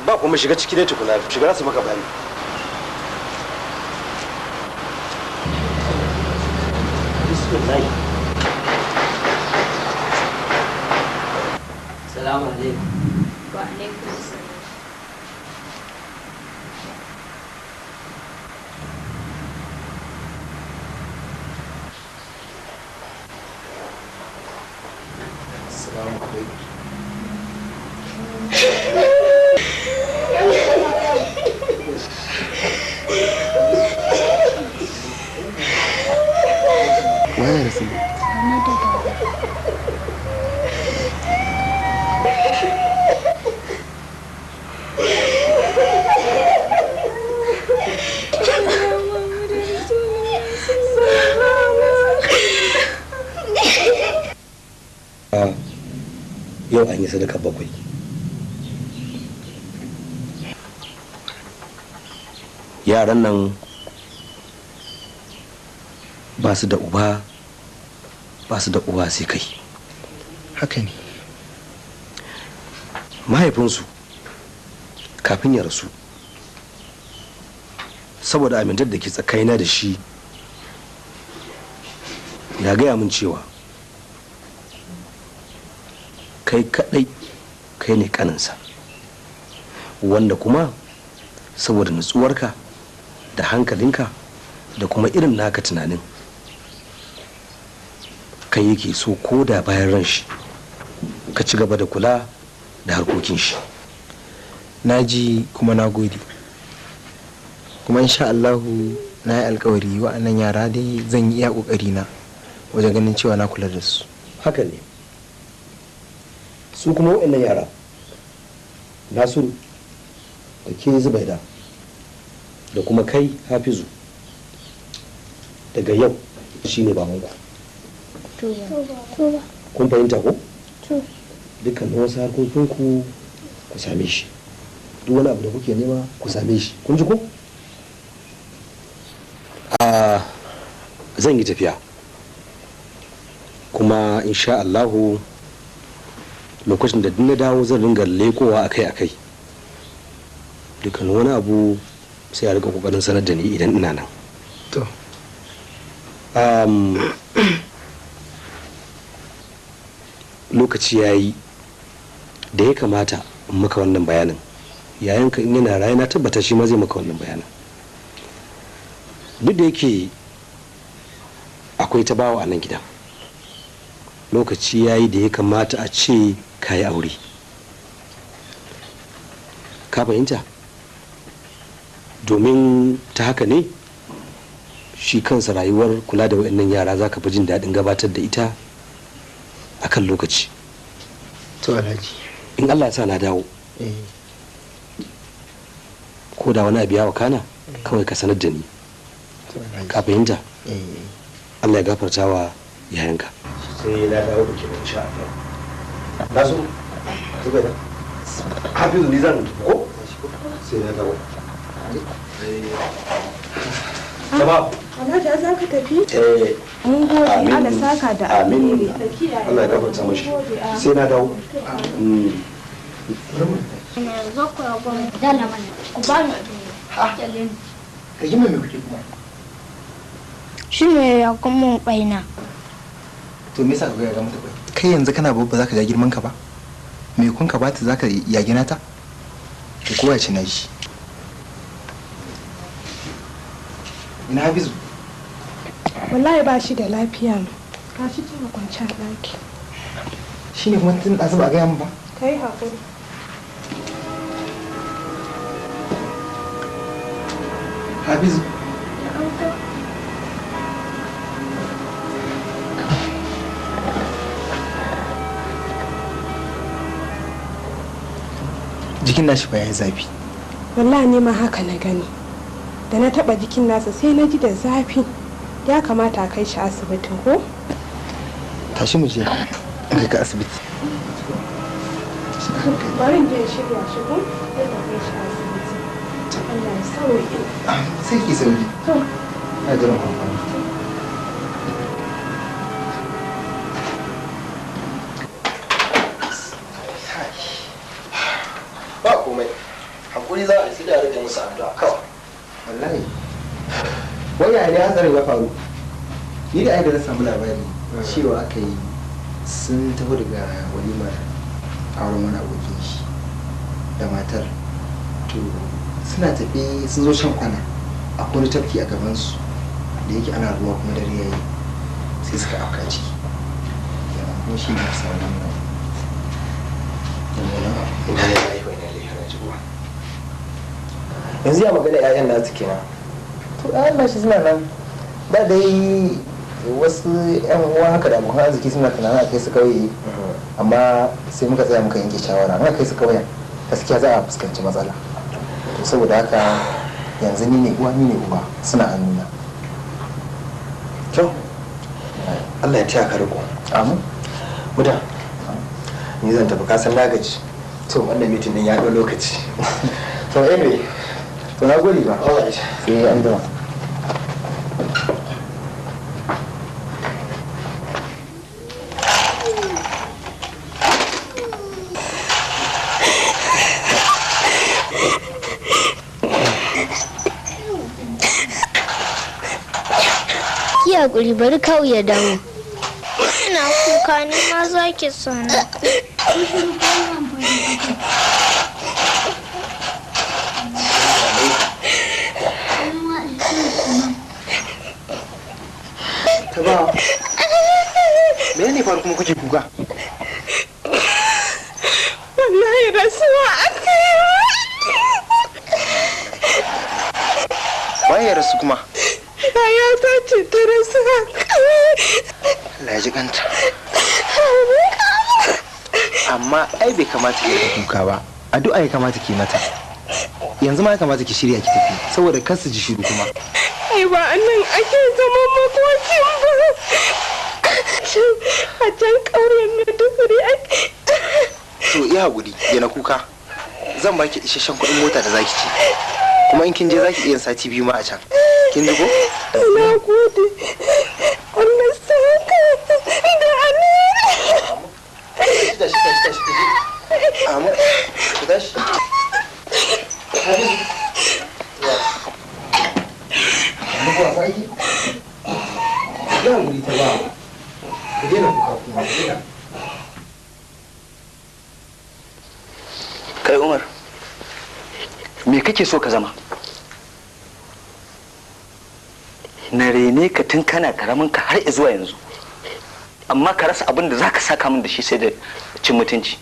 Ba kuma shiga ciki dai tukuna, shiga su maka bayani. Bismillah. Salamu alaikum. Wa alaikum assalam. Assalamu alaikum. Waye rasu? Mama da baba. Yau an yi sadaka 7. Yaran nan ba su da uba, ba su da uwa sai kai. Haka ne. Mahaifinsu kafin ya rasu, saboda amintar da ke tsakanina da shi, ya gaya min cewa kai kadai kai ne kaninsa, wanda kuma saboda nutsuwarka da hankalinka da kuma irin naka tunanin, kai yake so ko da bayan ran shi ka ci gaba da kula da harkokin shi. Na ji kuma na gode, kuma insha Allahu na yi alkawari wa'annan yara dai zan yi iya kokari na wajen ganin cewa na kula da su. Haka ne. Su kuma wa'annan yara, Nasiru da ke Zubaida da kuma kai Hafizu, daga yau shine babanku. Kun fahimta ko? Dukkan wasu harkokinku ku same shi, duk wani abu da kuke nema ku same shi, kun ji ko? Zan yi tafiya kuma insha Allahu lokacin da na dawo zan ringa lekowa akai-akai. Dukkan wani abu sai a riga kokarin sanar da ni idan ina nan. To. Lokaci ya yi da ya kamata in maka wannan bayanin. Yayanka in yana raye na tabbata shi ma zai maka wannan bayanin. Duk da yake akwai ta bawa a nan gidan, lokaci ya yi da ya kamata a ce ka yi aure. Ka fahimta? Domin ta haka ne shi kansa rayuwar kula da waɗannan yara za ka fi jin daɗin gabatar da ita a kan lokaci. To Alhaji, in Allah ya sa na dawo, ko da wani abu ya wakana, kawai ka sanar da ni. Ka fahimta? Allah ya gafarta wa yayanka. Sai na dawo da ke insha Allah. Na so Zubaida, Hafizu ni zan ko? Sai na dawo. Jama'a. Alhaji za ka tafi? Eh. Mun gode Allah saka da Amin. Allah ya gafarta mashi. Sai na dawo. Zo ku rago dala mana. Ku ba ni. Rigimar me kuke kuma? Shi ne ya kuma kwaina. To me yasa ka ga mata kwai? Kai yanzu kana babba zaka ja girman ka ba? Me kun ka bata zaka yage nata? To kowa ya ci na shi. Ina Hafizu? Wallahi ba shi da lafiya. Ga shi tana kwance a ɗaki. Shine kuma tun ɗazu ba a gaya min ba. Ka yi haƙuri. Hafizu. Jikin nashi fa yayi zafi. Wallahi ni ma haka na gani. Da na taɓa jikin nasa sai na ji da zafi. Ya kamata a kai shi asibitin ko? Tashi mu je in kai ka asibiti. Bari in je in shirya shi ko? Sai ka kai shi asibiti. Allah ya sauke. Sai ki sauri. To. Na jiran kwamfani. Ba komai. Hakuri za a yi sai da rage musu addu'a kawai. Wallahi. Wai yaya ne hatsarin ya faru? Ni da aika na samu labari cewa aka yi sun tafi daga walimar auren wani abokin shi da matar. To suna tafi sun zo shan kwana akwai wani tafki a gabansu da yake ana ruwa kuma dare yayi sai suka afka ciki. Kuma shi ne ya samu wannan mummunan abu. Inna lillahi wa inna ilaihi raji'un. Yanzu ya magana 'ya'yan nasu kenan. To ƴaƴan nashi suna nan da dai wasu ƴan uwa haka da abokan arziki suna tunanin a kai su kauye, amma sai muka tsaya muka yanke shawara in aka kai su kauyen gaskiya za a fuskanci matsala. To saboda haka yanzu ni ne uwa ni ne uba suna hannuna. To Allah ya taya ka riko. Amin. Muda, ni zan tafi kasan na gaji. To wannan mitin din ya ɗau lokaci. To anyway, to na gode ba. Alright. Sai an jima. Ki hakuri bari kawu ya dawo. Ina kuka ni ma za ki sani. Ta ba. Me ne faru kuma kuke kuka? Wallahi rasuwa aka yi. Waye ya rasu kuma? Yaya ta ce ta rasu haka. Allah ya ji kanta. Amma ai bai kamata ki rika kuka ba. Addu'a ya kamata ki mata. Yanzu ma ya kamata ki shirya ki tafi saboda kar su ji shiru kuma. Ai ba a nan ake zaman makokin ba. A can ƙauyen Maiduguri ake. To iya hakuri, daina kuka. Zan baki isasshen kuɗin mota da zaki ci. Kuma in kin je zaki iya sati biyu ma a can. Kin ji ko? Na gode. Allah saka da alheri. Tashi tashi tashi tashi. Amu. Ku tashi. Muku wasa ake? Ya hakuri ta ba. Ku daina kuka kuma ku daina. Kai Umar, me kake so ka zama? Na rene ka tun kana karamin ka har zuwa yanzu, amma ka rasa abin da za ka saka min da shi sai da cin mutunci.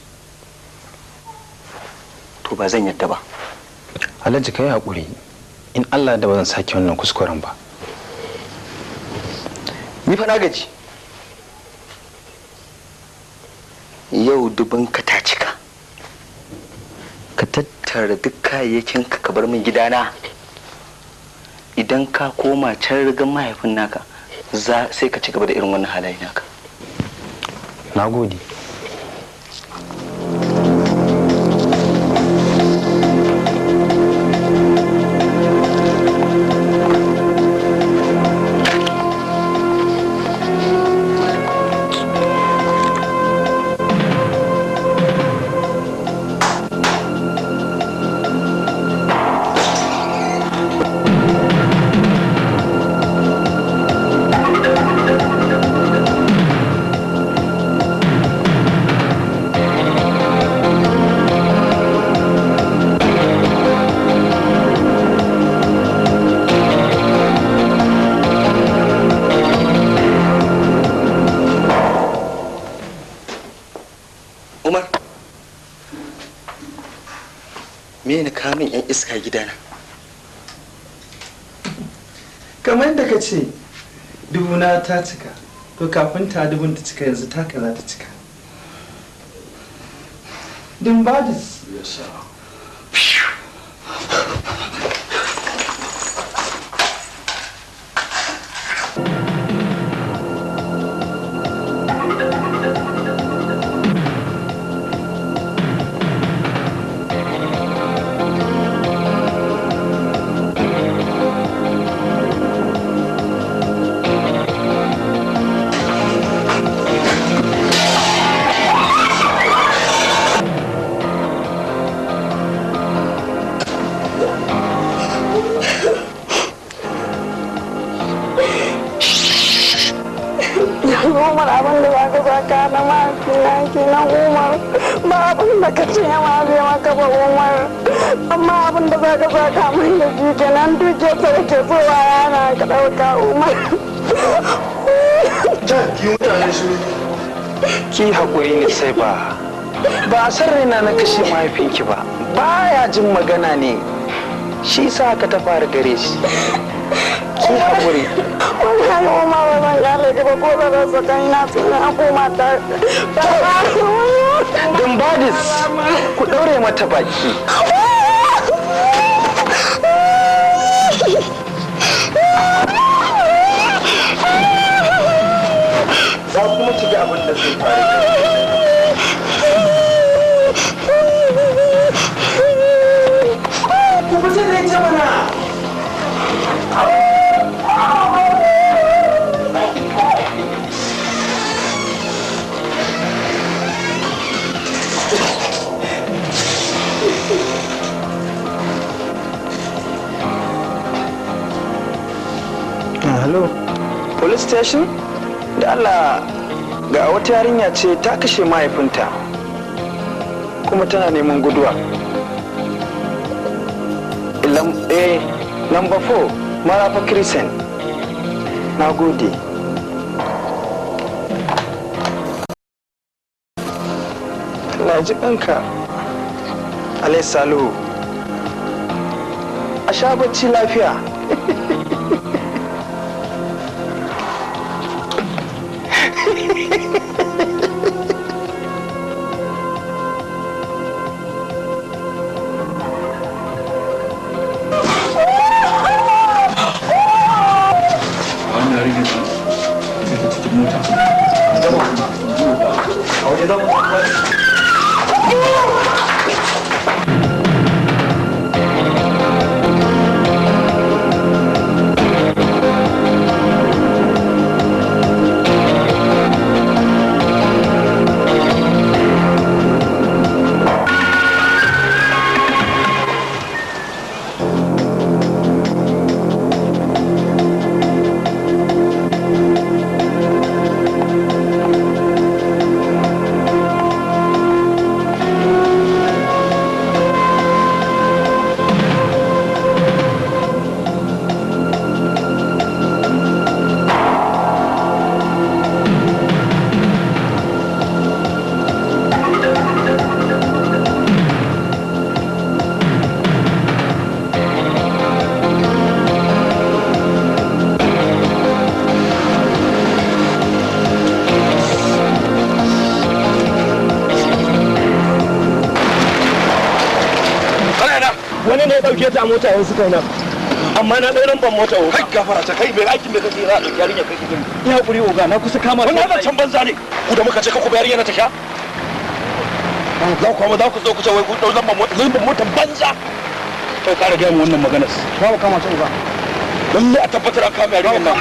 To ba zan yadda ba. Alhaji ka yi haƙuri, in Allah da ba zan sake wannan kuskuren ba. Ni fa na gaji. Yau dubin ka ta cika. Ka tattara duk kayayyakin ka ka bar min gidana. Idan ka koma can rigan mahaifin naka, za sai ka ci gaba da irin wannan halaye naka. Na gode. Kawo min yan iska gidana. Kamar yadda ka ce dubuna ta cika, to kafin ta dubun ta cika yanzu taka za ta cika. Dimbadis. Yes, sir. Umar, abin da baka saka na mahaifina kenan Umar, ba abin da ka ce ma zai maka ba Umar, amma abin da zaka saka min da shi kenan, duke sa da ke so yana ka ɗauka Umar. Ki haƙuri ne sai ba. Ba a san raina na kashe mahaifinki ba. Baya jin magana ne. Shi sa ka ta fara gare shi. Ki haƙuri. Wallahi Umar, ba zan kyale ki ba ko da rasa kaina sai na koma ta. Dimbadis, ku ɗaure mata baki. Za kuma ki ga abin da zai faru. Ku fita da ita mana. Hello. Police station? Da Allah, ga wata yarinya ce ta kashe mahaifinta kuma tana neman guduwa. Number 4, Marafa Crescent. Na gode. Allah ji kanka. Alai Salihu. A sha bacci lafiya. Wannan yarinya ce ta cikin mota. A waje za mu. Wani ne ya dauke ta a mota yanzu suka nan, amma na ɗauran ban mota o. Kai gafara ta kai, mai aikin mai kake za a ɗauki yarinya kai kake? Ya hakuri oga, na kusa kama. Wannan zancen banza ne. Ku da muka ce ka ku yarinya ta sha, za ku kuma za ku zo ku ce wai ku ɗau lambar mota, lambar motar banza. Kai ƙara gaya mu wannan maganar. Ba mu kama ta oga. Lalle a tabbatar an kama yarinyar nan.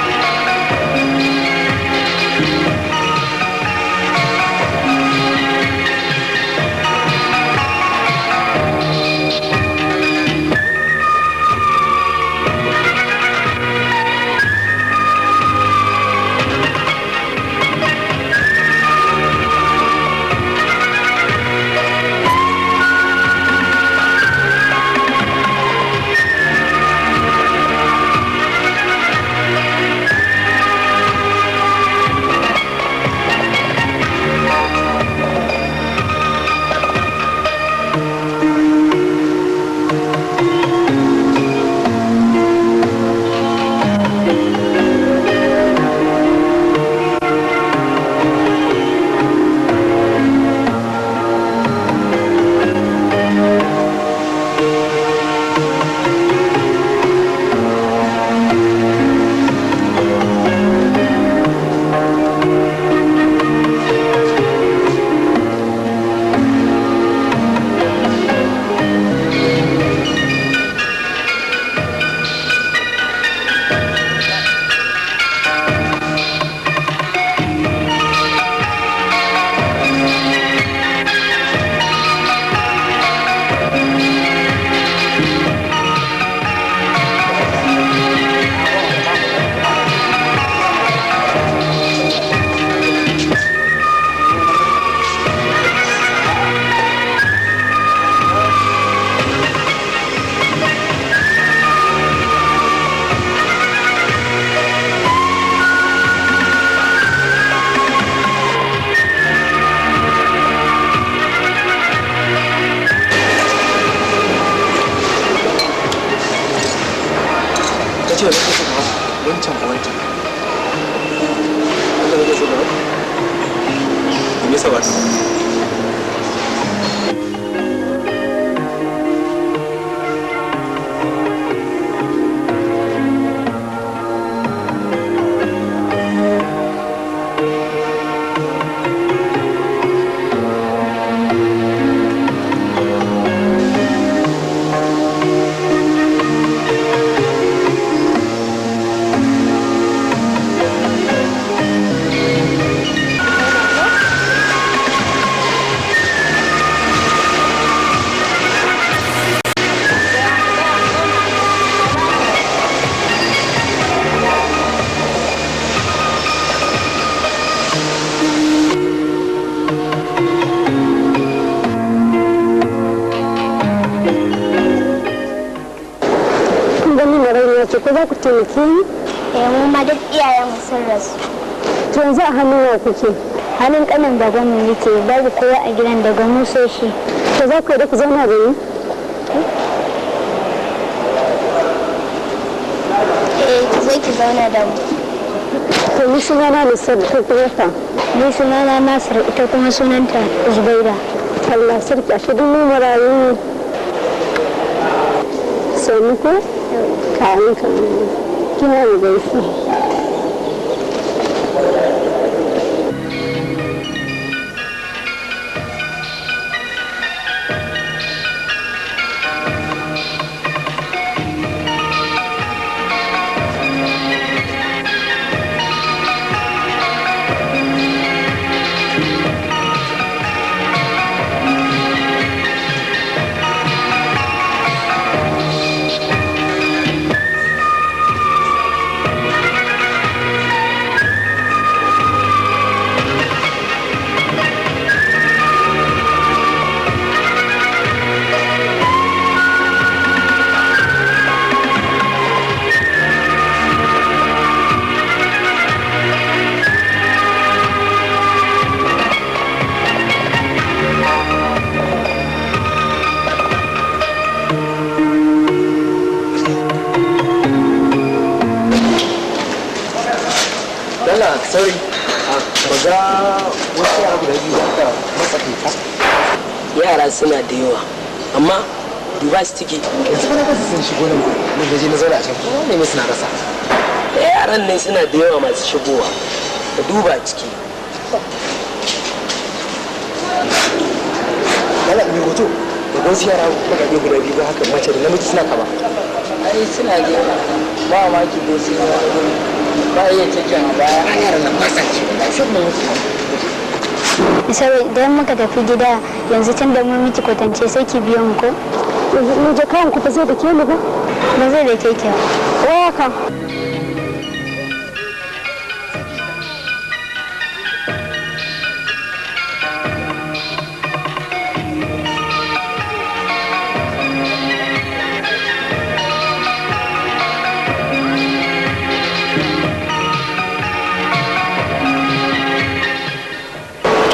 Ce da kake ba wancan ko wancan. Allah ya so gaba. Me yasa ba? Ko za ku taimake ni? Eh, mu ma duk iyayen mu sun rasu. To yanzu a hannun wa kuke? Hannun kanin baban mu yake, babu kowa a gidan daga mu sai shi. To za ku yarda ku zauna da ni? Eh, ki zo ki zauna da mu. To ni sunana Nisar, ko kuma fa? Ni sunana Nasir, ita kuma sunanta Zubaida. Allah sarki, ashe duk mu marayu ne. Sannu ko? Kamin kamin. Kina da gaishe. Dalla, sorry. Ba ga wasu yara guda biyu haka matsakaita. Yara suna da yawa, amma duba su ciki. Yanzu ba na gasa sun shigo nan gurin. Nan na zauna a can kuma ne suna rasa. Yaran ne suna da yawa masu shigowa. Ka duba ciki. Dalla, mai hoto. Da wasu yara baƙaƙe guda biyu ba haka mace da namiji suna kama. Ai suna da yawa. Ba maki ko sun yi wani guri. Ba iya cikin a baya. Yaran nan ba sa ci. Sai mun musu. Saboda idan muka tafi gida yanzu tun da mun miki kwatance sai ki biyo mu ko? Yanzu mu je kayan ku ba zai da ke ni ba? Ba zai da ke ki ba. Waya ka.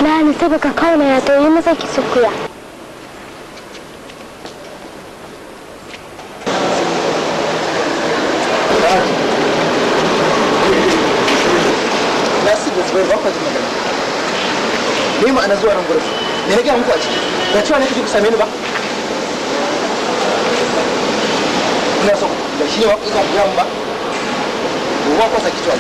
Lani sai baka kauna ya to yi masa ki sukuya. Nasir da Zubair ba kwa jin magana. Me ma'ana zuwa nan gurin? Me na gaya muku a ciki? Ba cewa ne kake ku same ni ba? Ina so da shi ne ba ku iya gaya mun ba? Gobe ba kwa saki cewa.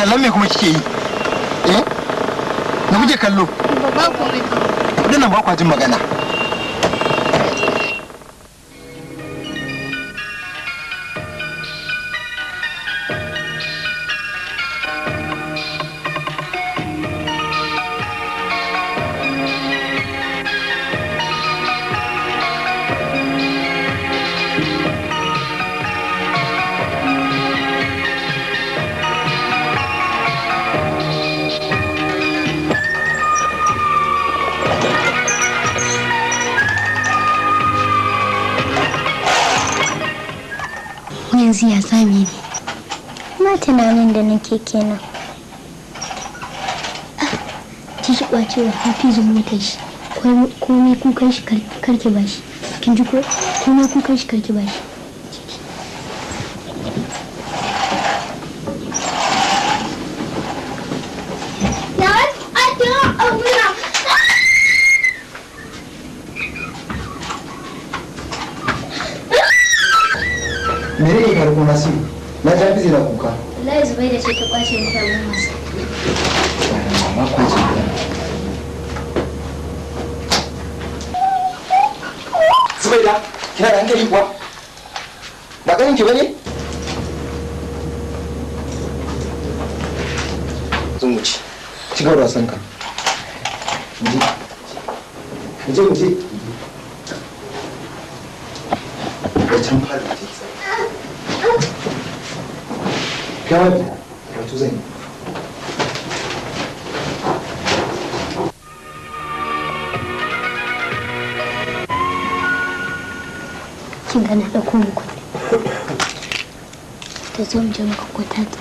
Kallon me kuma kike yi? Eh? Na kuke kallo? Ba komai. Kudin nan ba kwa jin magana. Ma tunanin da nake kenan. Ci shi kwace wa Hafizu motar shi. Komai kukan shi karki bashi. Kin ji ko? Komai kukan shi karki bashi. Mene ne farko Nasiru? Na ji Hafizu na kuka. Wallahi Zubaida ce ta kwace mishi abin wasa. Mama kwace ta. Zubaida, kina da hankali kuwa? Ba ganin ki bane? Zan wuce. Ci gaba da wasan ka. Mu je. Mu je mu je. Da can fara da take sai. Kawai karatu zan yi. Kin ga na ɗauko muku ta zo mu je muka kwata ta.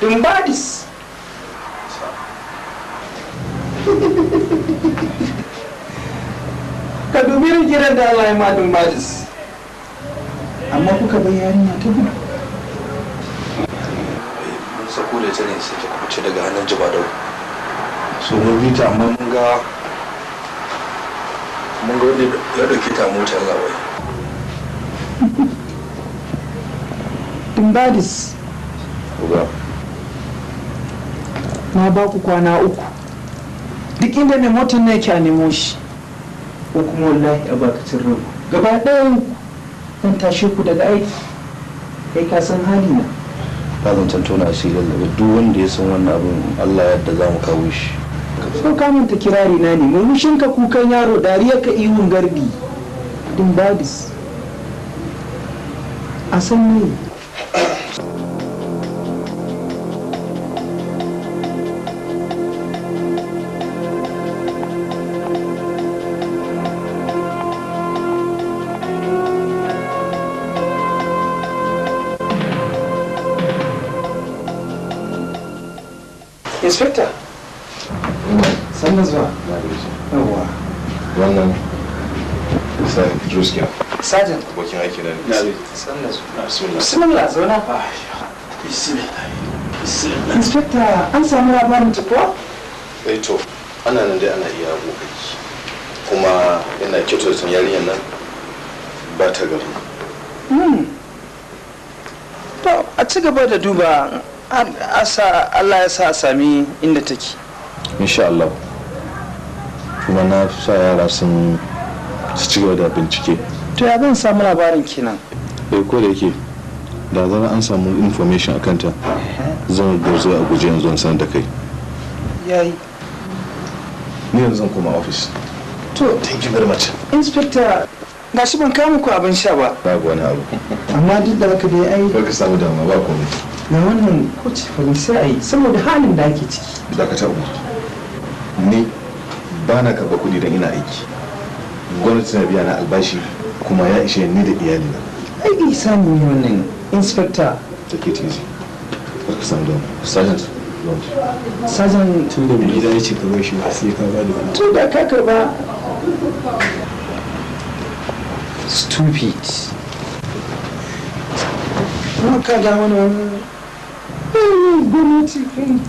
Dumbadis. Ka dubi rigirar da Allah ya ma Dumbadis. Amma kuka bai yarinya ta gudu. Mun sako da ita ne sai ta kuce daga hannun Jibadau. So mun bi ta amma mun ga wanda ya dauke ta motar lawai. Dumbadis. Uga. Na ba ku kwana 3. Duk inda mai motar na yake a nemo shi. Ko kuma wallahi a bakacin rabu. Gaba ɗayan zan tashe ku daga aiki. Kai ka san halina. Ba zan tantona asirin daga duk wanda ya san wannan abin Allah yadda za mu kawo shi. Ko ka manta kirari na ne, murmushin ka kukan yaro, dariyar ka ihun garbi. Dumbadis. A san ne. Inspector. Sannan zuwa. Yawwa. Wannan sai Idris kenan. Sergeant. Abokin aiki na ne. Sannan zuwa. Bismillah. Bismillah zauna. Bismillah. Inspector, an samu labarin ta kuwa? Eh to, ana nan dai ana iya kokari. Kuma ina kyautata zaton yarinyar nan ba ta gari. To, a ci gaba da duba asa Allah ya sa a sami inda take. Insha Allah. Kuma na sa yara sun su ci gaba da bincike. To ya zan samu labarin kenan? Eh ko da yake da zarar an samu information akan ta zan garzo a guje yanzu in sanar da kai. Yayi. Ni yanzu zan koma office. To, thank you very much. Inspector, gashi ban kama ku abin sha ba. Babu wani abu. Amma duk da haka dai ai Kar ka samu damuwa, ba komai. Na wannan ko ce fa sai a yi saboda halin da ake ciki. Dakata Umar. Ni ba na karɓar kuɗi don ina aiki. Gwamnati na biya na albashi kuma ya ishe ni da iyalina. Ai isani ne wannan, Inspector. Take it easy. Kar ka samu damuwa. Sergeant, don't. Sergeant, tun da mai gida ya ce ka bar shi ba sai ka ba da kuɗi. To da ka karba. Stupid. Kuma ka ga wani wani gwamnati kai.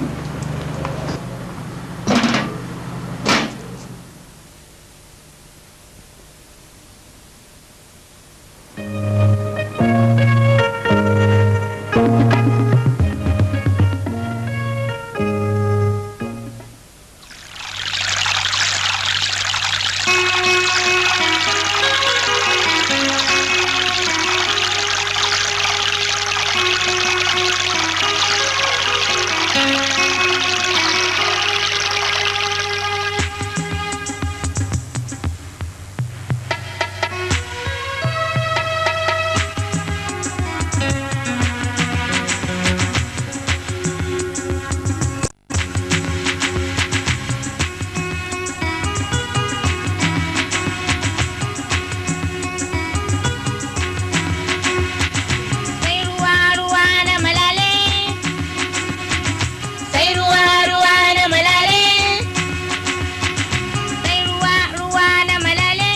Sai ruwa ruwa na malale. Sai ruwa ruwa na malale. Sai ruwa ruwa na malale.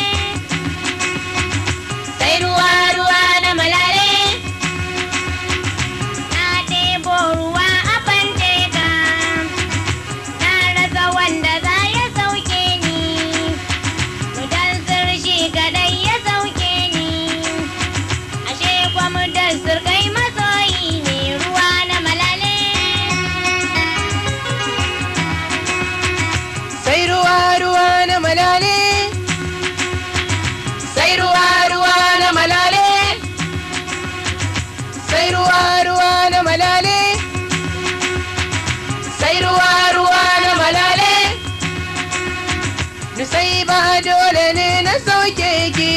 Sai ruwa ruwa na malale. Na ɗebo ruwa a fanteka. Na rasa wanda za ya sauke ni. Mudansir shi kadai ya sauke ni. Ashe kwa Mudansir kai masoyi ne, ruwa na malale. Sai ruwa ruwa na malale. Sai ruwa ruwa na malale. Sai ruwa ruwa na malale. Sai ruwa ruwa na malale. Nusai ba dole ne na sauke ki.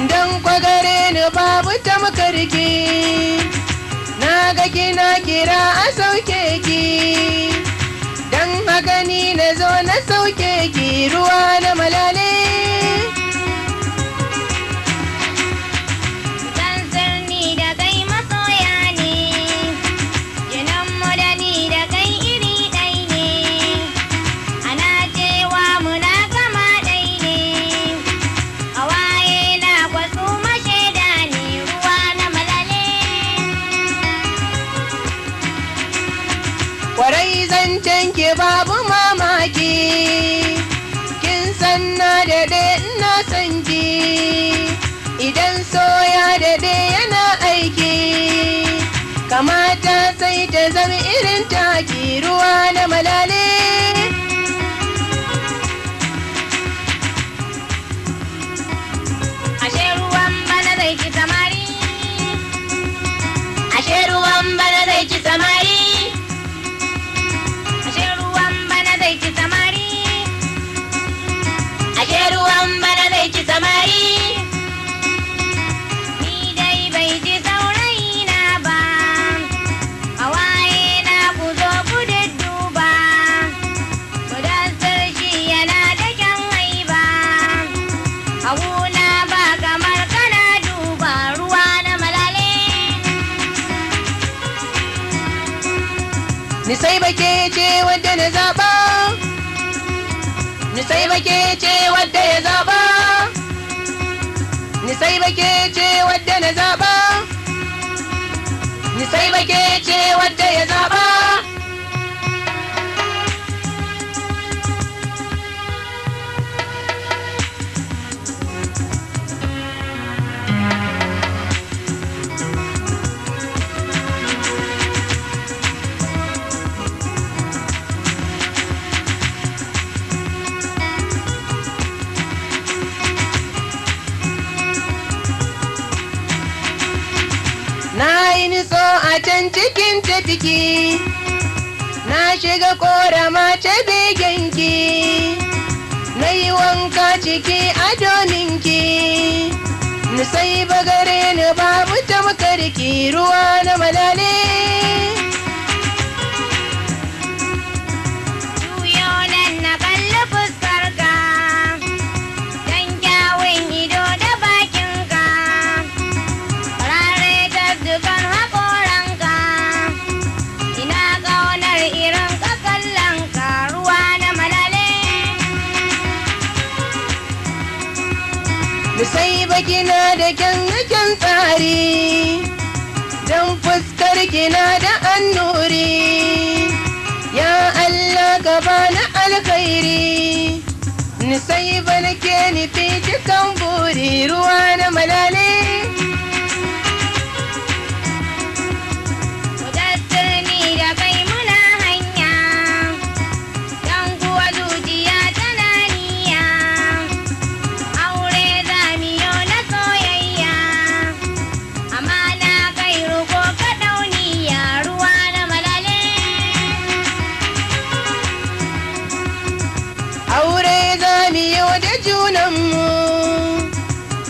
Dan kwagare ni babu tamkarki. Na ga kina kira a sauke ki. Dan haka ni na zo na sauke ki, ruwa na malale. Mudansir ni da kai masoya ne. Jinan mu da ni da kai iri ɗai ne. Ana cewa muna kama ɗai ne. Hawaye na kwasu mashaida ne, ruwa na malale. Kwarai zancen ki babu mamaki. Kin san na daɗe ina son ki. Idan so ya daɗe yana aiki. Kamata sai ta zama irin taki, ruwa na malale. Ashe ruwan bana zai ci samari. Ashe ruwan bana zai ci samari. Ashe ruwan bana zai ci samari. Ashe ruwan bana zai ci samari. Ni dai bai ji saurayi na ba. Ni sai bake ce wadda na zaba, ni sai bake ce wadda ya zaba, ni sai bake ce wadda na zaba, ni sai bake ce wadda ya zaba. Na yi nutso a can cikin tafiki, na shiga korama ta begenki, na yi wanka ciki a dominki, ni sai bagare ni babu tamkarki ruwa na malale. Juyo nan na kalli fuskarka, dan kyawun ido da bakinka, farare ta dukan haƙoranka, ina ƙaunar irin ka kallonka ruwa na malale. Ni sai bakina da kyan tsari, don fuskar kina da annuri, ya Allah ka bani alkhairi, ni sai nake nufi cikan buri ruwa na malale. Mudassir ni da kai muna hanya, dan kuwa zuciya tana niyya, aure zamiyo na soyayya, amana kai ruko ka dauniya ruwa na malale. Aure za mu yi da junanmu,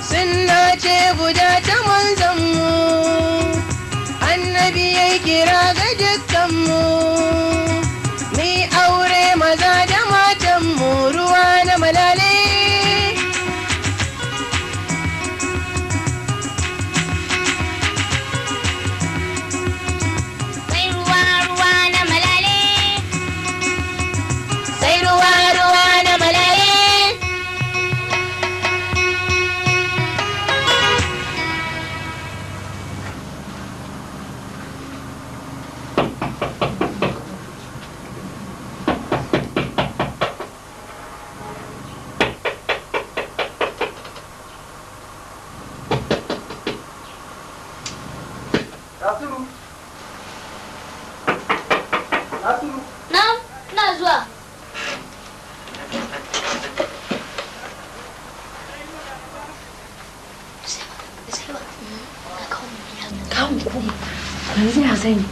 sunna ce guda ta manzanmu, annabi ya kira ga dukkanmu, mu aure maza da matanmu ruwa na malale. Sai ruwa ruwa na malale. Sai ruwa ruwa na malale. Nasiru! Nasiru! Na, ina zuwa. Kawun kuma yanzu ya zan yi.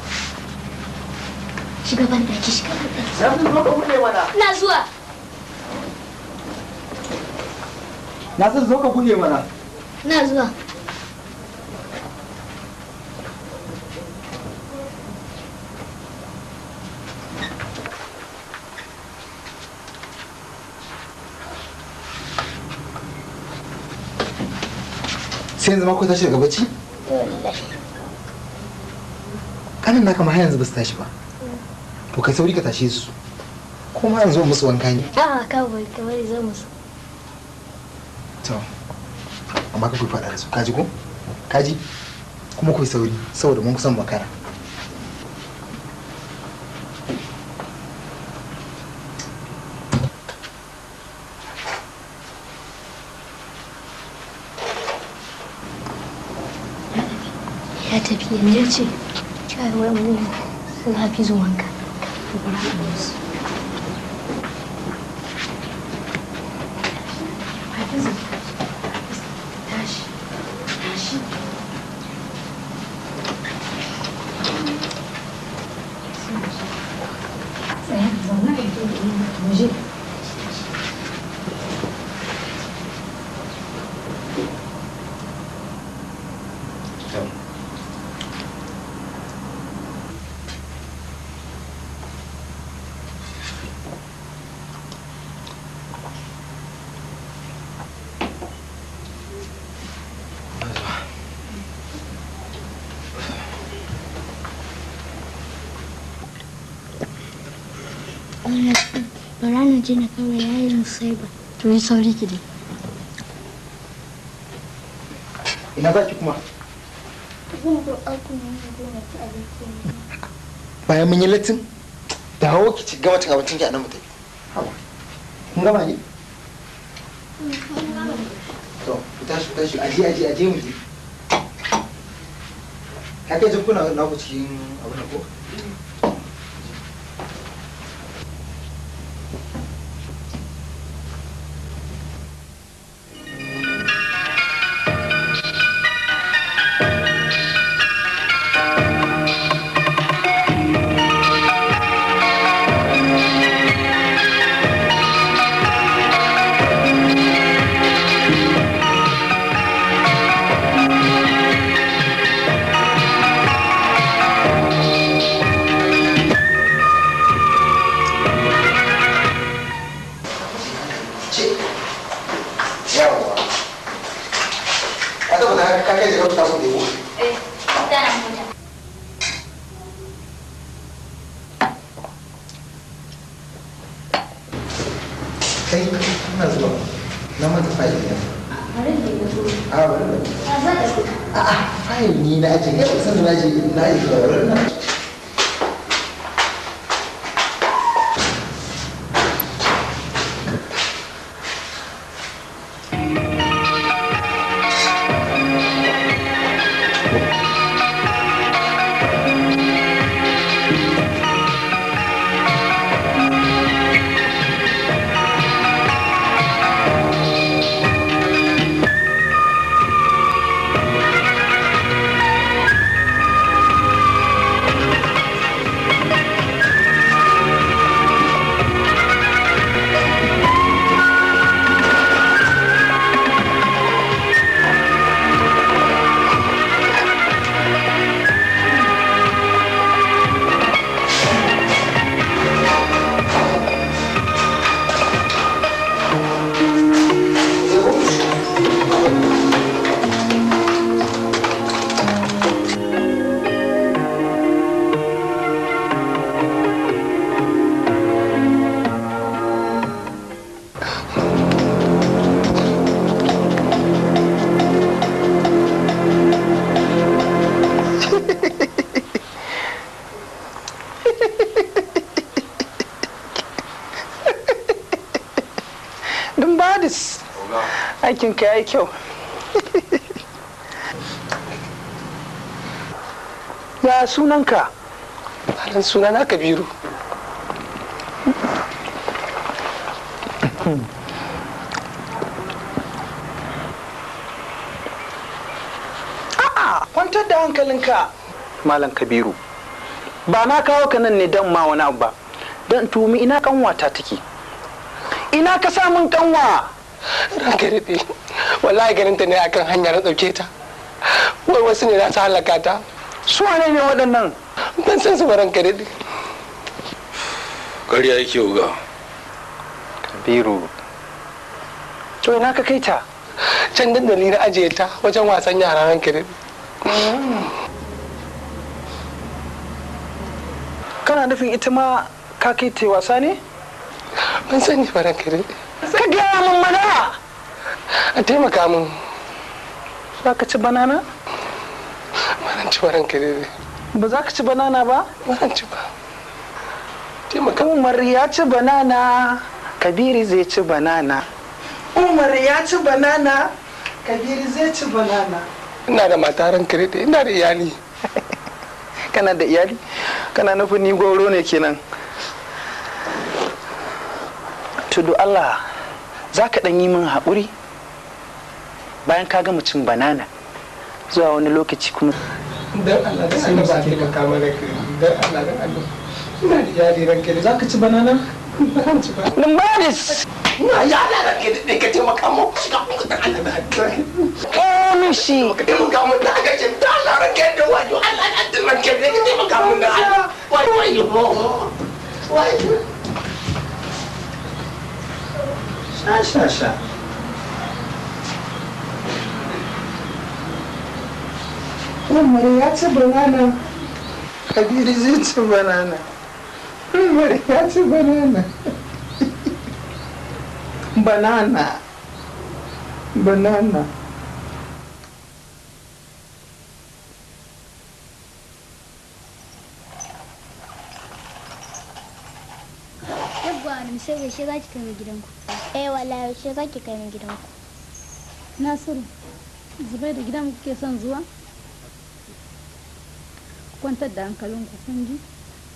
Shiga ban daki, shiga ban daki. Nasiru zo ka buɗe mana! Ina zuwa. Nasiru zo ka buɗe mana! Ina zuwa. Sai yanzu ma ku tashi daga bacci? Wallahi. Kanin naka ma har yanzu ba su tashi ba. To kai sauri ka tashe su. Ko ma yanzu musu wanka ne. A'a, ka bari, ka bari zan musu. To amma ka ku faɗa da su kaji ko? Kaji? Kuma ku yi sauri saboda mun kusan makara. Ya tafi yanzu. Ya ce, cewa wai mu sun hafi wanka. Bara a musu. Hafizu, tashi, tashi. Tsaya, zauna a mu je. Bara na je na kawai yayin sai ba. To yi sauri ki dai. Ina za ki kuma? Bayan mun yi latin, dawo ki ci gama cin abincin ki a nan mu tafi. Haba. Kun gama ne? To, ku tashi ku tashi aje aje aje mu je. Ka kai jakuna na ku cikin abin nan ko? Yawwa. Ka tabbata ka kai jakar ta ku da ko? Eh, tana mota. Kai ina zuwa. Na manta fayil ne. Bari da ya zo. A bari da. A za ta A'a, fayil ni na aje. Kai ba san da na aje na aje ba bari na. Dumbadis. Aikinka ya yi kyau. Ya sunanka? Malam sunana Kabiru. A'a, kwantar da hankalinka. Malam Kabiru, ba na kawo ka nan ne don ma wani abu ba, don tuhumi ina kanwata take. Ina ka sa min kanwa? Ranka daɗe. Wallahi ganin ta ne akan hanya na ɗauke ta. Wai wasu ne za su halaka ta. Su wane ne waɗannan? Ban san su ba ranka daɗe. Ƙarya yake uga. Kabiru. To ina ka kai ta? Can dandali na ajiye ta wajen wasan yara ranka daɗe. Kana nufin ita ma ka kai ta wasa ne? Ban sani ba ranka daɗe. Ka gaya min mana! A taimaka min. Za ka ci banana? Ba ci ba ranka daɗe. Ba za ka ci banana ba? Ba ci ba. Taimaka. Umar ya ci banana, Kabiru zai ci banana. Umar ya ci banana, Kabiru zai ci banana. Ina da mata ranka daɗe, ina da iyali. Kana da iyali? Kana nufin ni gwauro ne kenan? Tudu Allah, za ka ɗan yi min haƙuri bayan ka gama cin banana zuwa wani lokaci kuma. Dan Allah dan Allah ba taimaka mana dan Allah dan Allah. Ina da iyali ranka daɗe. Za ka ci banana? Ba zan ci ba. Lumbaris! Ina ya Allah ranka daɗe ka taimaka mu. Shiga mu dan Allah dan Allah. Komishi! Ka taimaka mu da aka ce dan Allah ranka daɗe wajo Allah dan ranka daɗe ka taimaka mu da Allah. Wai wai wai. Sha sha sha. Umar ya ci banana, Kabiru zai ci banana. Ya ci banana. Banana. Banana. Yabba, sai yaushe za ki kai mu gidanku? Eh wallahi yaushe za ki kai mu gidanku? Nasiru, Zubai da gidan kuke son zuwa? Ku kwantar da hankalinku kun ji?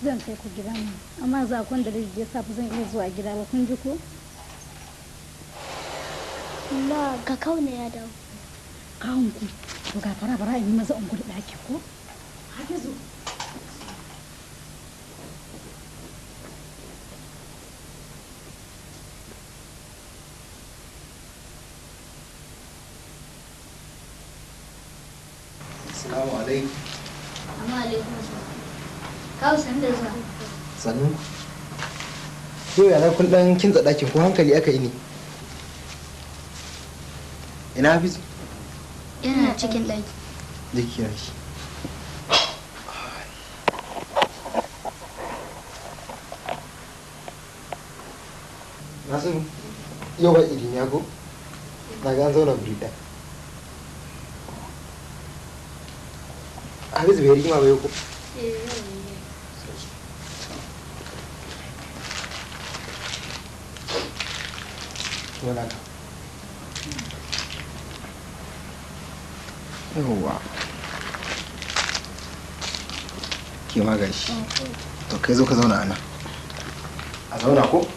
Zan kai ku gidanmu, amma za ku da ya sa ba zan iya zuwa gida ba kun ji ko? Ma ga kauna ya dawo. Kawun ku, to ga fara bara in yi maza in gudu ɗaki ko? Hafizu. Assalamu alaikum. Amma alaikum assalam. Kawu san da zuwa. Sannu. Yau yana kun dan kintsa ɗakin ko hankali aka yi ne? Ina Hafizu? Yana cikin ɗaki. Je ki kira shi. Nasiru, yau ba irin ya ko? Na ga an zauna guri ɗaya. Hafizu bai rigima ba yau ko? Wala ka. Yawwa. Ke ma gashi. To kai zo ka zauna a nan. A zauna ko?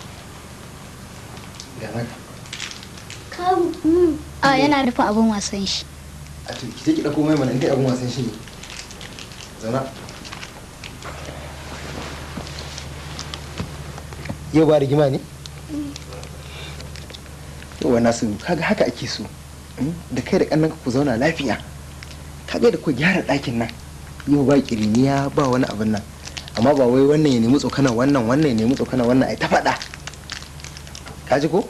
Ga naka. Kawu. A yana nufin abin wasan shi. A to ki je ki ɗauko mai mana in dai abin wasan shi ne. Zauna. Yau ba rigima ne? Yauwa Nasiru, kaga haka ake so. Da kai da ƙannanka ku zauna lafiya. Kaga da ku gyara ɗakin nan. Yau ba ƙiriniya ba wani abin nan. Amma ba wai wannan ya nemi tsokana wannan wannan ya nemi tsokana wannan ai ta faɗa. Ka ji ko?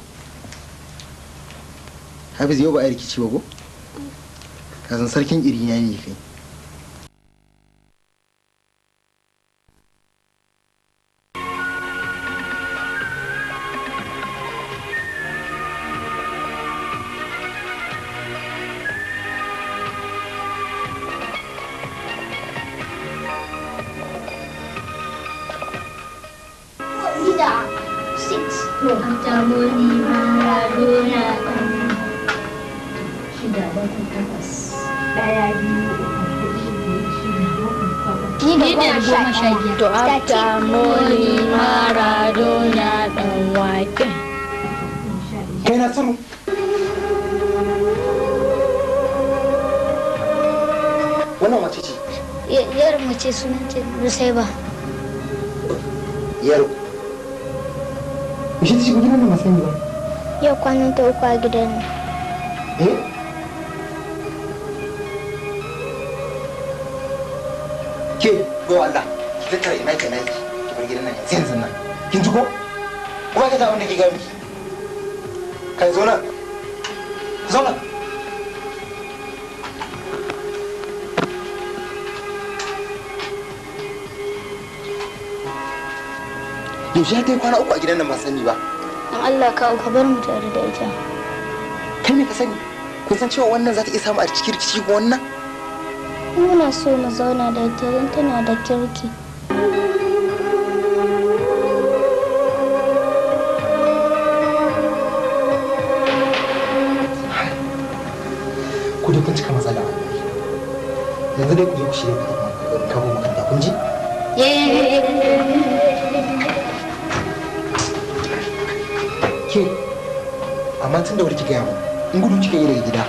Hafiz yau ba a yi rikici ba ko? Ka san sarkin ƙiriniya ne kai. Shida. Six. Antamoni Maradona. Shida, bakwai, takwas. Ɗaya, biyu, uku, huɗu, biyar, shida, bakwai, takwas. Ni da 15. To Antamoni Maradona ɗan wake. Kai Nasiru. Wannan wace ce? Yar mace sunan ta Nusaiba. Yar. Yaushe ta shigo gidan nan ba sani ba. Yau kwanan ta 3 a gidan nan. Eh? Ke, bai Allah, ki tattara ina ki ina ki, ki bar gidan nan yanzu yanzu nan. Kin ji ko? Kuma ka ta abin da ke ga miki. Kai zo nan. Zo nan. Yaushe ta yi kwana 3 a gidan nan ban sani ba. Dan Allah kawu ka bar mu tare da ita. Kai me ka sani? Kun san cewa wannan za ta iya samu a cikin rikici ko wannan? Muna so mu zauna da ita don tana da kirki. Ku dai kun cika matsala wallahi. Yanzu dai ku je ku shirya ku tafi kawo makaranta kun ji? Ke, amma tun da wuri kika yawo, in gudu kika yi daga gida,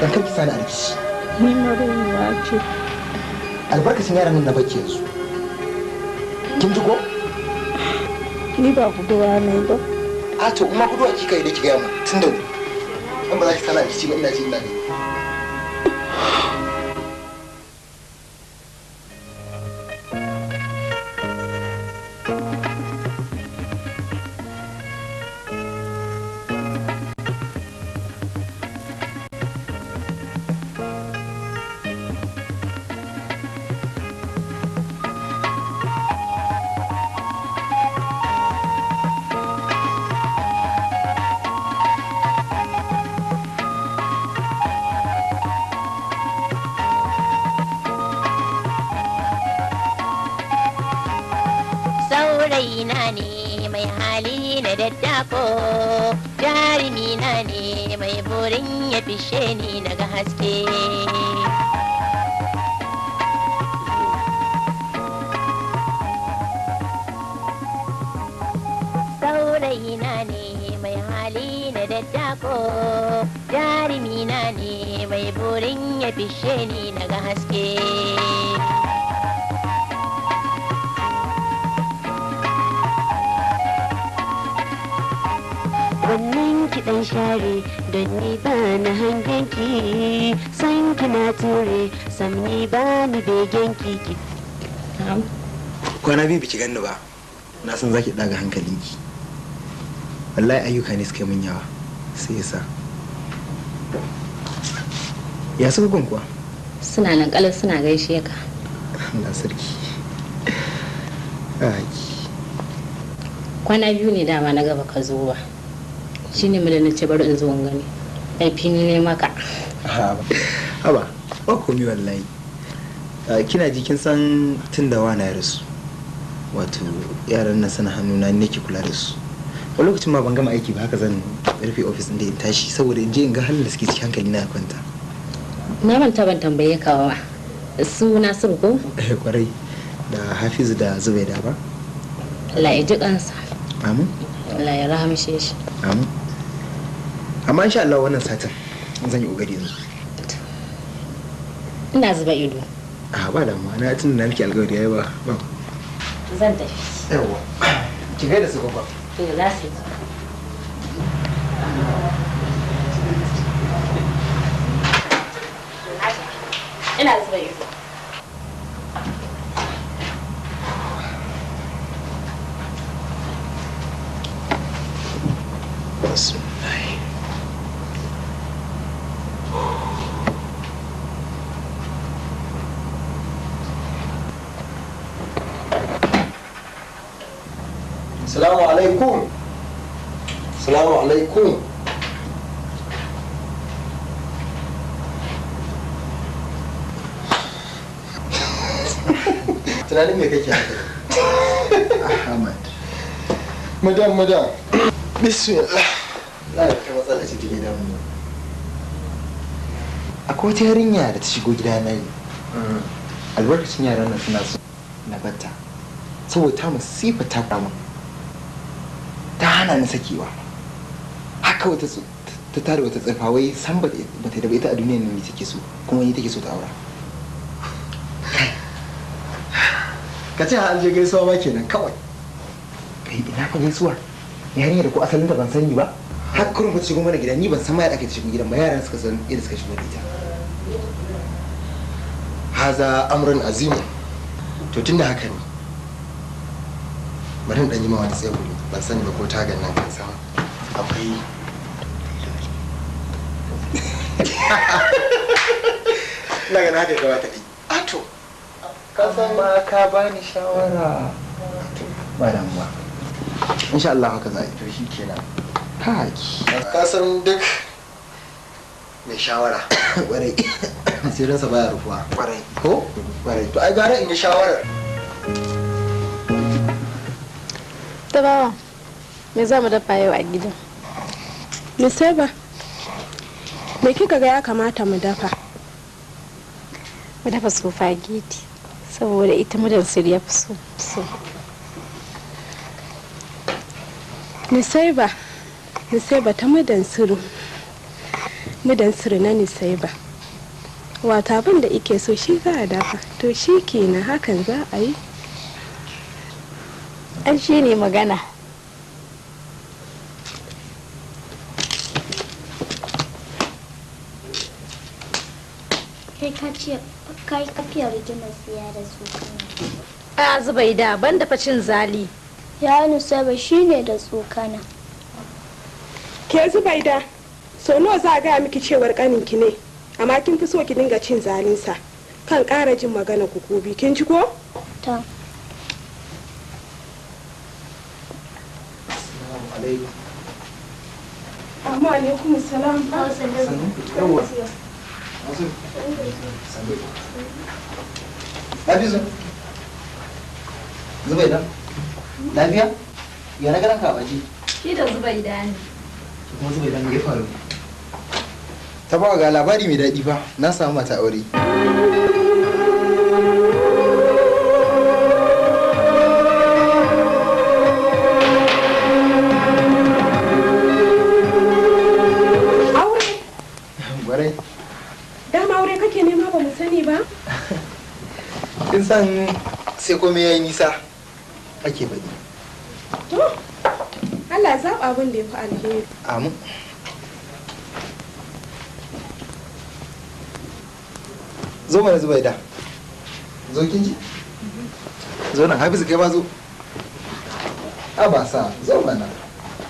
dan kar ki sani a rikici. Ni marowa ce. Albarkacin yaran nan na baki yanzu. Kin ji ko? Ni ba guduwa ne ba. A to kuma guduwa kika yi da kika yawo tun da wuri. Dan ba za ki sani a rikici ba ina ji ina gani. Saurayi na ne mai hali na daddako, jarumi na ne mai burin ya fishe ni daga haske. Saurayi na ne mai hali na daddako, jarumi na ne mai burin ya fishe ni daga haske. Wannan kiɗan share don ni ba na hangen ki, san ki na ture sam ni ba ni begen ki. Kwana biyu biki ganni ba, na san zaki daga hankalinki. Wallahi ayyuka ne suka yi min yawa, sai yasa. Ya suka gun kuwa? Suna nan kalar suna gaishe ka. Allah sarki. Ai. Kwana biyu ne dama na gaba ka zo ba. Shine mu da na ce bari in zo in gani. Laifi ne ne maka. Haba, ba komi wallahi. Kina ji kin san tun da wana ya rasu. Wato yaran nan suna hannuna ni nake kula da su. Wani lokacin ma ban gama aiki ba, haka zan rufe ofis ɗin da in tashi saboda in je in ga halin da suke ciki, hankali na ya kwanta. Na manta ban tambaye ka ba. Su Nasiru ko? Eh kwarai, da Hafizu da Zubaida ba. Allah ya ji kansa. Amin. Allah ya rahamshe shi. Amin. Amma insha Allah wannan satin zan yi kokari yanzu. Ina zuba ido. A ba damuwa, na tun da na miki alƙawari yayi ba. Ba. Zan tafi. Yawwa. Ki gaida su gaba. To za su ji. Ina zuba ido. Salamu alaikum. Salamu alaikum. Tunanin me kake haka? Ahmad. Madam, madam. Bismillah. Na da wata matsala ce take damu. Akwai wata yarinya da ta shigo gidana ne. Albarkacin yaran nan suna so na batta. Saboda ta masifa ta kama. Ta hana ni sakewa. Haka wata ta tare wata tsafa wai san ba ta da ita a duniyar nan take so kuma ni take so ta aura. Ka ce an je gaisuwa ma kenan kawai. Kai ina fa gaisuwa? Yarinya da ko asalin ta ban sani ba. Har kurin ta shigo mana gida ni ban san ma yadda aka shigo gidan ba, yaran suka san yadda suka shigo da ita. Haza amrun azimu. To tunda haka ne, bari in dan yi ma wani tsegumi, ban sani ba ko tagan nan kan sama akwai. Ina ganin haka ya kamata yi. Ato ka san ma ka bani shawara. Ba damuwa. Insha Allah haka za a yi. To shi kenan. Kaki. Ka san duk mai shawara Kwarai. asirinsa baya rufuwa. Kwarai. Ko? Kwarai. To ai gara in yi shawarar. Tabawa, me za mu dafa yau a gidan? Niseba, me kika ga ya kamata mu dafa? Mu dafa spaghetti saboda ita mudan sir ya fi so. So. Niseba, Niseba ta mudan siru. Mudan siru na Niseba. Wata abin da ike so shi za a dafa, to shi kenan hakan za a yi. An shi ne magana. Kai ka ce kai ka fiye rigimar siya da tsokana. A Zubaida ban dafa cin zali. Ya Nusaiba shine da tsokana. Ke Zubaida, so nawa za a gaya miki cewar kaninki ne, amma kin fi so ki dinga cin zalinsa. Kan ƙara jin magana ku gobe, kin ji ko? Ta. Assalamu alaikum. Amma alaikum salam. Yawwa. Hafizu. Zubaida. Lafiya? Ya na garan ka baji? Shi da Zubaida ne. Kuma Zubaida me ya faru? Ta bawa ga labari mai daɗi fa, na samu mata aure. Aure? Gwarai. Dama aure kake nema ba mu sani ba? Kin san sai komai yayi nisa ake faɗi. To, Allah ya zaɓa abin da ya fi alheri. Amin. Zo mana Zubaida. Zo kin ji? Zo nan Hafizu kai ma zo. Abasa, zo mana.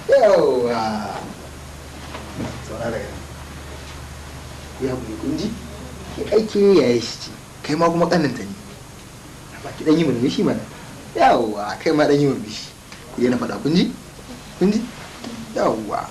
Yawwa. Zauna daga nan. Ya buɗe kun ji? Ki aike yaye shi ce. Kai ma kuma ƙaninta ne. Ba ki ɗan yi murmushi mana. Yawwa, kai ma ɗan yi murmushi. Ku daina faɗa kun ji? Kun ji? Yawwa.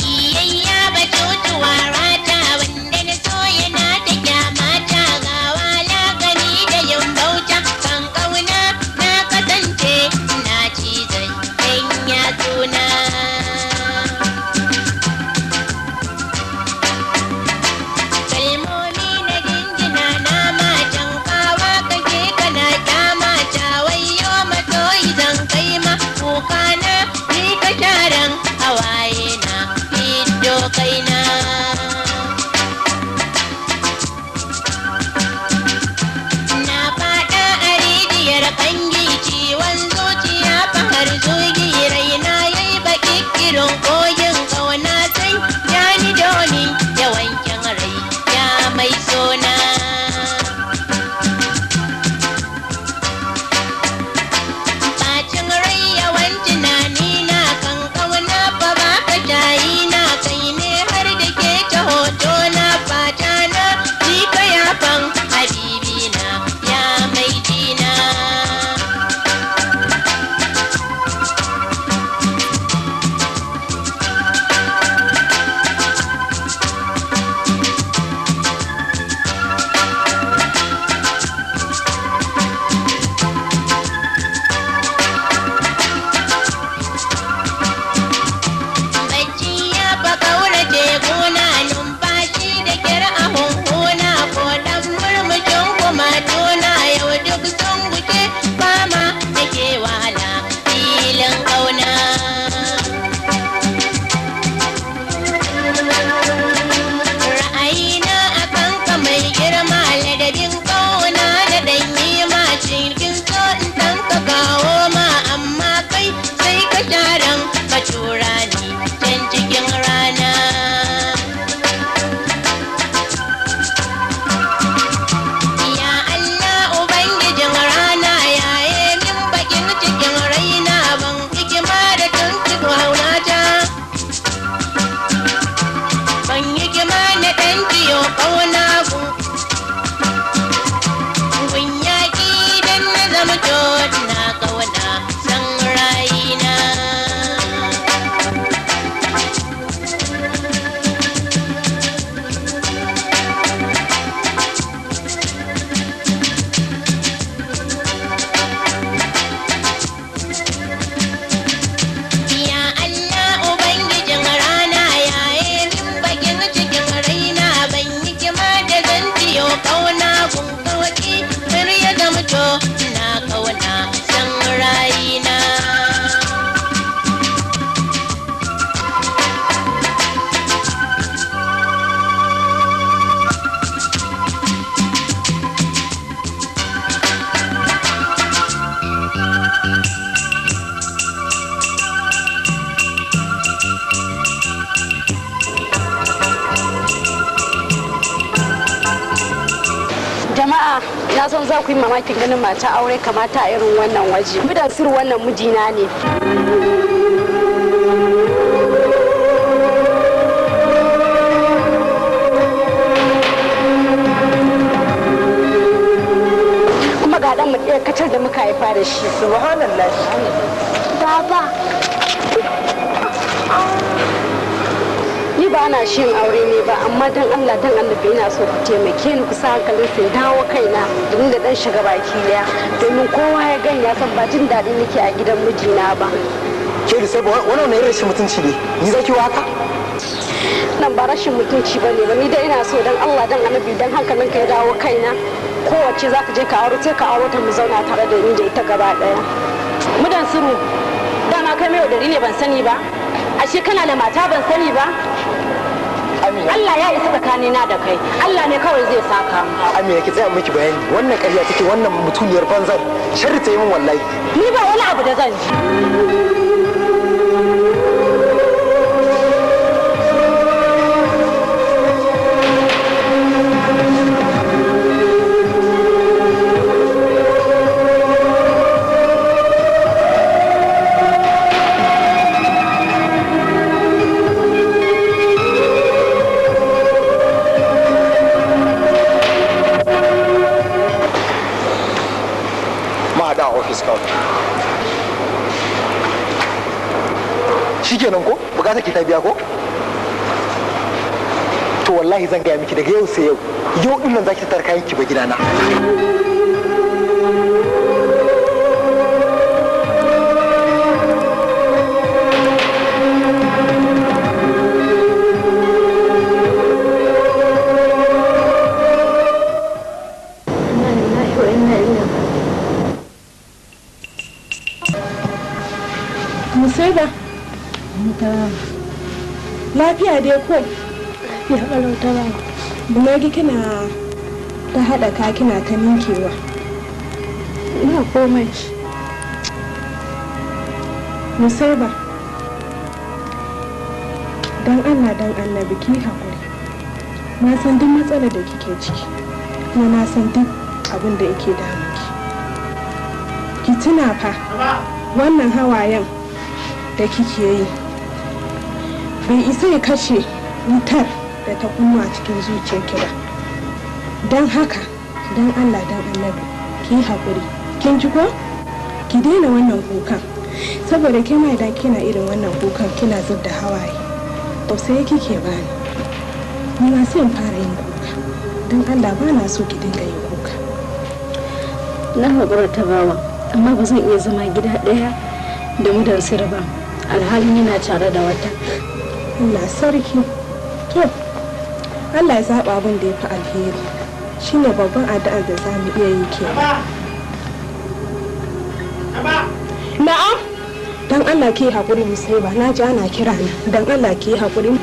Iyayya batutuwa rata wanda na so yana ta kyamata ga wala gani da yin bauta kan kauna na kasance na cizon ɗan yatsuna. Kalmomi na jinjina na matan kawa kake kana kyamata wayo masoyi zan kai ma kukana ni ka sharan hawaye na fiddo kaina. Na faɗa a rijiyar kangi ciwon zuciya fahar zugi raina yayi baki kirin kogin kauna sai ya ni domin yawankin rai ya mai sona. Bacin rai yawan tunani na kan kauna fa ba ka shayi na kai ne har da ke ta hoto na fata na ji ka yafan habibi na ya mai jina. Bacci ya fa kaurace gona numfashi da kyar a hunhuna ko dan murmushin kuma tona yau duk sun guje fama da ke wahala filin kauna. Ra'ayina a kanka mai girma ladabin kauna da ɗanyi ma cikin so in tanka kawo ma amma kai sai ka sharan ka tura ni can cikin rana. Ya Allah Ubangijin rana yaye min bakin cikin raina ban hikima da tuntuɓa haunata. Ban hikima na ɗan ciyo ƙauna gun. Gun yaƙi dan na zama to na ƙauna san rayina. Ya Allah Ubangijin rana yaye min bakin cikin raina ban yi kima da zan ciyo kauna gun kawaki har ya zamto na kauna san rayina. Jama'a na san za ku yi mamakin ganin mata aure kamata a irin wannan waje. Mudan sir wannan mijina ne. da shi. Subhanallah. Baba. Ni ba na shin aure ne ba, amma dan Allah dan Annabi ina so ku taimake ni ku sa hankalin sai dawo kaina domin da dan shiga baki daya, domin kowa ya gani ya san ba jin daɗi nake a gidan mijina ba. Ke da sai wannan ne rashin mutunci ne, ni zaki wa haka? Nan ba rashin mutunci ba ne ba, ni dai ina so dan Allah dan Annabi dan hankalinka ya dawo kaina. Kowace za ka je ka auro sai ka auro ta mu zauna tare da ni da ita gaba daya. Mudan suru, dama kai mai yaudari ne ban sani ba. Ashe kana da mata ban sani ba. Allah ya isa tsakanina da kai, Allah ne kawai zai saka. Amina ki tsaya miki bayani, wannan ƙarya take, wannan mutuniyar banzar sharri ta yi min wallahi. Ni ba wani abu da zan ji. Shikenan ko bukatar ki ta biya ko? To wallahi zan gaya miki daga yau sai yau, yau din nan zaki tattara kayan ki ba gidana. Musaiba. Lafiya dai ko? Lafiya kalau ta ba. Bumagi kina ta haɗa ka kina ta ninkewa. Ba komai. Musaiba. Dan Allah dan Annabi ki haƙuri. Na san duk matsalar da kike ciki. Kuma na san duk abin da yake damunki. Ki tuna fa wannan hawayen da kike yi bai isa ya kashe wutar da ta kunna cikin zuciyarki ba. Don haka don Allah don Annabi ki yi haƙuri, kin ji ko? Ki daina wannan kukan, saboda ke ma idan kina irin wannan kukan kina zub da hawaye tausayi kike bani, ni ma sai in fara yin kuka. Don Allah ba na so ki dinga yin kuka. Na haƙura ta bawa, amma ba zan iya zama gida ɗaya da mudansir ba, alhalin yana tare da wata. Allah sarki. To Allah ya zaɓa abin da ya fi alheri, shine babban addu'ar da za mu iya yi kenan. Na'am. Dan Allah ki haƙuri Musaiba, na ji ana kira na. Dan Allah ki haƙuri.